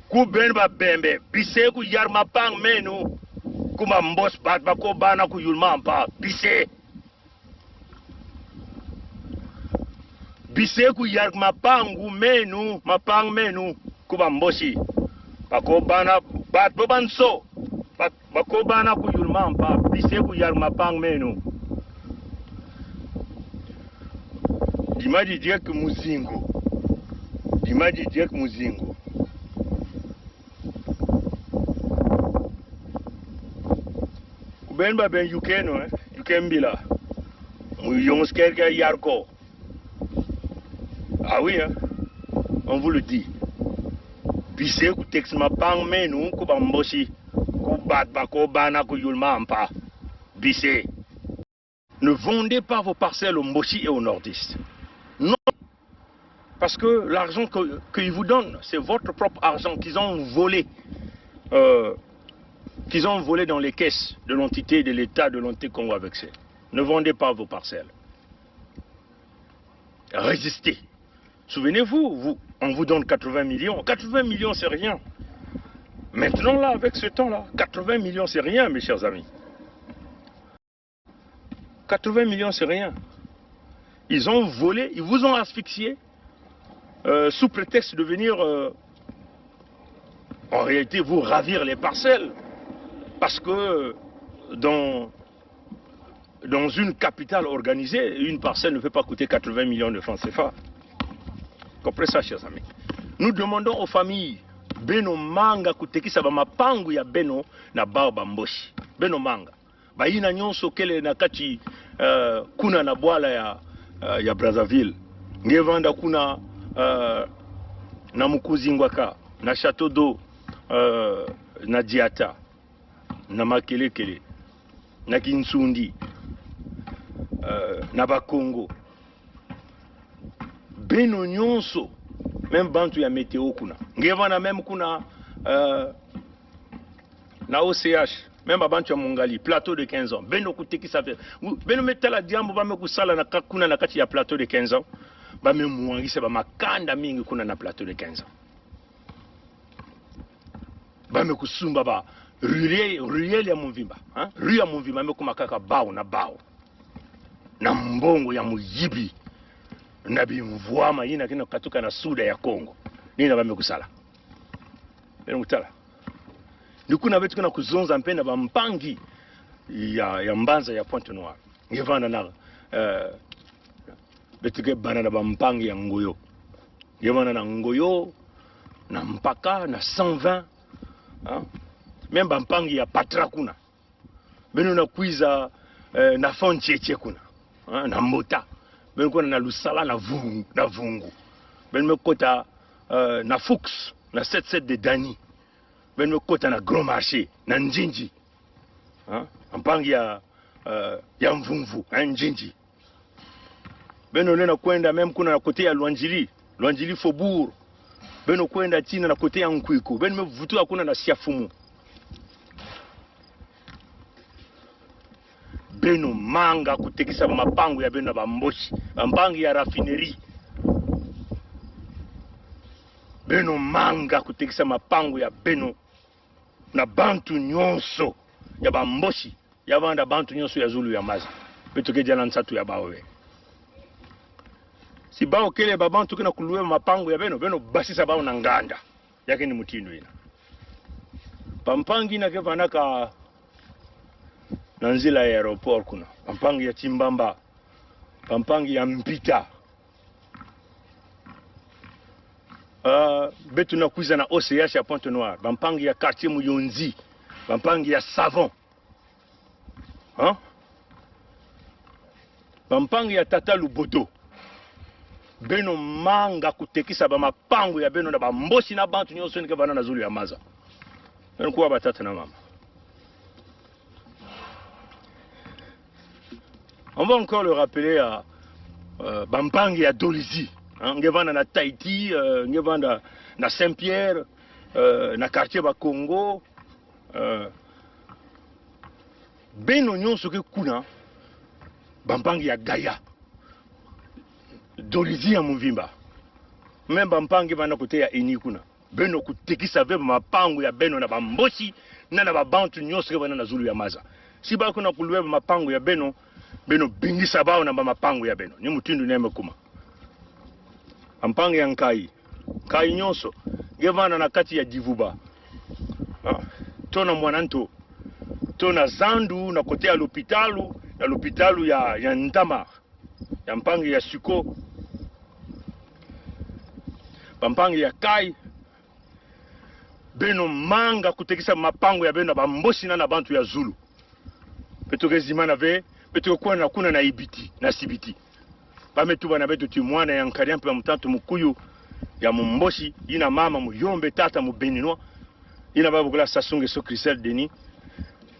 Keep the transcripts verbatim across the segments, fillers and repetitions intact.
Ku ben ba bembe, bise ku yarg mapang meno ku Bambos, bat bako bana ku Yulmampa, bise. Bise ku yarg mapang meno, mapang meno ku Bambosi. Bako bana, bat bo banso. Bat bako bana ku Yulmampa, bise ku yarg mapang meno. Dima di diek muzingo. Dima di diek muzingo. Ku ben ba ben yuke no, eh? Yuke mbila. Mu yong sker ke yarko. Ah oui, hein? On vous le dit. Bise ku teks mapang meno ku Bambosi. Ku bat bako bana ku Yulmampa. Bise. Ne vendez pas vos parcelles aux Mbosi et aux nordistes. Non. Parce que l'argent que, qu'ils vous donnent, c'est votre propre argent qu'ils ont volé, euh, qu'ils ont volé dans les caisses de l'entité, de l'État, de l'entité Congo avec ces. Ne vendez pas vos parcelles. Résistez. Souvenez-vous, vous, on vous donne quatre-vingts millions. Quatre-vingts millions, c'est rien. Maintenant, là, avec ce temps-là, quatre-vingts millions, c'est rien, mes chers amis. Quatre-vingts millions, c'est rien. Ils ont volé, ils vous ont asphyxié, euh, sous prétexte de venir, euh, en réalité, vous ravir les parcelles. Parce que dans, dans une capitale organisée, une parcelle ne peut pas coûter quatre-vingts millions de francs C F A. Comprenez ça, chers amis. Nous demandons aux familles, beno manga ku tekisa ba mapangu ya beno na bao Bambosi. Beno manga. Bayina nyonso kele na kati, eh, kuna na bwala ya, eh, ya Brazzaville. Nge vanda kuna, eh, na Mukuzi Ngwaka, na Château d'Eau, eh, na Diata, na Makelekele, na Kinsundi, eh, na Bakongo. Beno nyonso, même bantu ya Météo kuna. Nge vanda même kuna, eh, na O C H, même ba bantu ya Mongali, plateau de Quinzon. Beno ku tekisa fe. Beno me tala diambu ba me ku sala na ka-, kuna na kati ya plateau de Quinzon. Ba me mwangisa ba makanda mingi kuna na plateau de Quinzon. Ba me ku sumba ba ruelle, ruelle ya mvimba, hein? Rue ya mvimba me ku makaka bao na bao. Na mbongo ya muyibi. Na bimvwama yina kena katuka na Suda ya Kongo. Nina ba me ku sala. Beno ku tala. Ni kuna beto kena ku zonza mpe na bampangi ya, ya mbanza ya Pointe-Noire. Nge vanda na, eh, beto ke bana na bampangi ya Ngoyo. Nge vanda na Ngoyo, na Mpaka, na cent vingt, hein? Même bampangi ya Patra kuna. Beno na kwiza, eh, na Fond Tchétché kuna, hein, na Mbota. Beno kuna na Lusala na Vung-, na Vungu. Beno me kota, eh, na Fuks, na sept sept de Dany. Beno me kota na Grand Marché, na Ndjindji. Hein? Bampangi ya, eh, ya Mvumvu, hein, Ndjindji. Beno lenda kwenda même kuna na côté ya Loandjili, Loandjili Faubourg. Beno kwenda tina na côté ya Nkuiku. Beno me vutuka kuna na Siafumu. Beno manga ku tekisa ba mapangu ya beno na Bambosi. Bampangi ya raffinerie. Beno manga ku tekisa mapangu ya beno na bantu nyonso ya Bambosi. Ya vanda bantu nyonso ya zulu ya maza. Beto ke diana nsatu ya bao be. Si bao kele ba bantu kena ku luwe mapangu ya beno, beno basisa bao na nganda. Ya ke ni mutindu yina. Bampangi na ke vanaka na nzila ya aéroport kuna. Bampangi ya Timbamba. Bampangi ya Mpita. Ah, beto na kwiza na O C H ya Pointe-Noire. Bampangi ya quartier Muyonzi. Bampangi ya Savon. Hein? Bampangi ya tata Luboto. Beno manga ku tekisa ba mapangu ya beno na Bambosi na bantu nyonso ni ke vanda na zulu ya maza. Beno kuwa ba tata na mama. On va encore le rappeler à, euh, bampangi ya Dolisie. Hein, nge vanda na Tahiti, euh, nge vanda na Saint-Pierre, euh, na quartier Bakongo, euh, beno nyonso ke kuna, bampangi ya Gaïa, Dolisie ya mvimba. Même bampangi vanda côté ya Eni kuna. Beno kutekisa ve bamapangu ya beno na Bambosi, na, na Babantu nyonso ke bana na zulu ya maza. Si ba kena kuluwe bamapangu ya beno, beno bingisa bawu na bamapangu ya beno. Ni mutindu neme kuma. Bampangi ya Nkayi, Nkayi nyonso, nge bana na kati ya Divuba. Ah, to na Mwananto, to na Zandu, na kote ya lopitalu, na lopitalu ya, ya Ntama, ya mpangi ya Siko, bampangi ya Kayi, beno manga kutekisa bamapangu ya beno na Bambosi na, na Bantu ya Zulu. Beto ke zimana ve, beto ke kwenda kuna na Ibiti, na Sibiti. Ba me tuba na beto ti mwana ya Nkadi, mpe ya Mutantu, Mukuyu, ya Mumbosi, ina mama, Muyombe, tata, Mubéninois, ina ba bokila Sassou Nguesso, Christel Denis.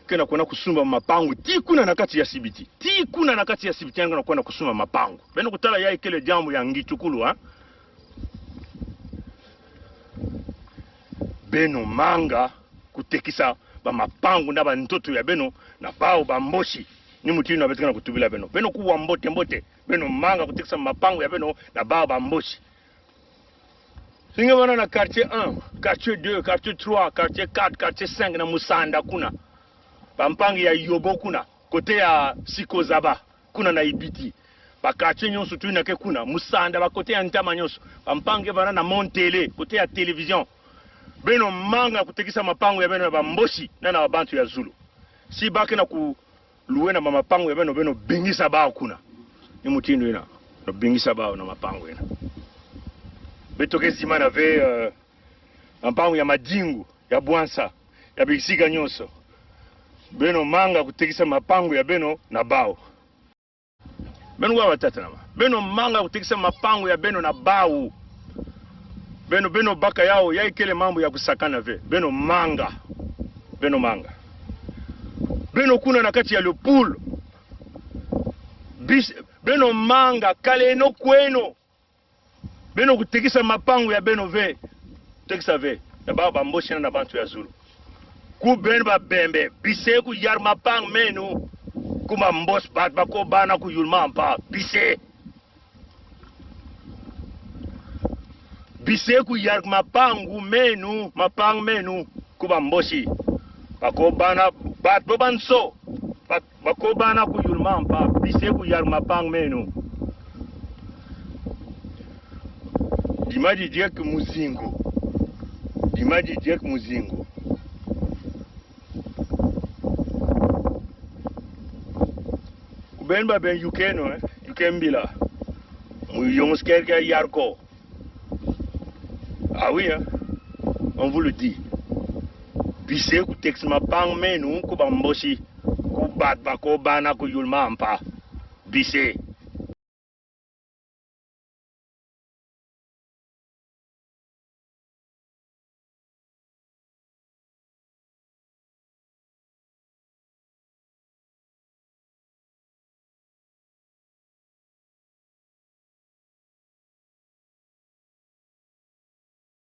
Kena kwenda kusumba mapangu tii kuna na kati ya Sibiti. Tii kuna na kati ya Sibiti, kena kwenda kusumba mapangu. Beno kutala ya ikele diambu ya ngitukulu, ha? Beno manga kutekisa bamapangu na bantoto ya beno na bawu Bambosi. Ni mutindu na beto kena kutubila beno. Beno kuwa mbote mbote. Beno manga kutekisa bamapangu ya beno na bawu Bambosi. Si nge bana na quartier un, quartier deux, quartier trois, quartier quatre, quartier cinq na Musanda kuna. Bampangi ya Yobo kuna, kote ya Siko Zaba, kuna na Ibiti. Ba quartier nyonso twina ke kuna, Musanda, ba kote ya Ntama nyonso. Bampangi bana na Montele, kote ya télévision. Beno manga kutekisa mapangu ya beno na Bambosi, na, na Bantu ya Zulu. Si ba kena kuluwe na bamapangu ya beno, beno bingisa bawu kuna. Ni mutindu ina, no bingisa bawu na mapangu ina. Beto ke zimana ve, eh, mapangu ya Madingu, ya Bouansa, ya bisika nyonso. Beno manga kutekisa mapangu ya beno na bawu. Beno wa batata na ba. Beno manga kutekisa mapangu ya beno na bawu. Beno, beno baka yawu, ya ikele mambu ya kusakana ve. Beno manga. Beno manga. Beno kuna na kati ya le pool. Bis-, beno manga, kaleno kweno. Beno kutekisa mapangu ya beno ve. Tekisa ve. Na bawu Bambosi na, na Bantu ya Zulu. Ku beno ba Bembe, bise kuyar mapangu menu ku Bambosi, bat bako bana kuyul mampa. Bise. Bise kuyar mapangu menu, mapangu menu ku Bambosi. Bako bana, bat bo banso. Bat bako bana kuyul mampa, bise kuyar mapangu menu. Dima di diek muzingo. Dima di diek muzingo. Ku beno ba Ben U K no, eh? U K mbila. Mu yong sker ke yar ko. Ah oui, hein? On vous le dit. Bise kutekisa mapangu menu ku Bambosi. Ku bat bako bana kuyul mampa. Bise.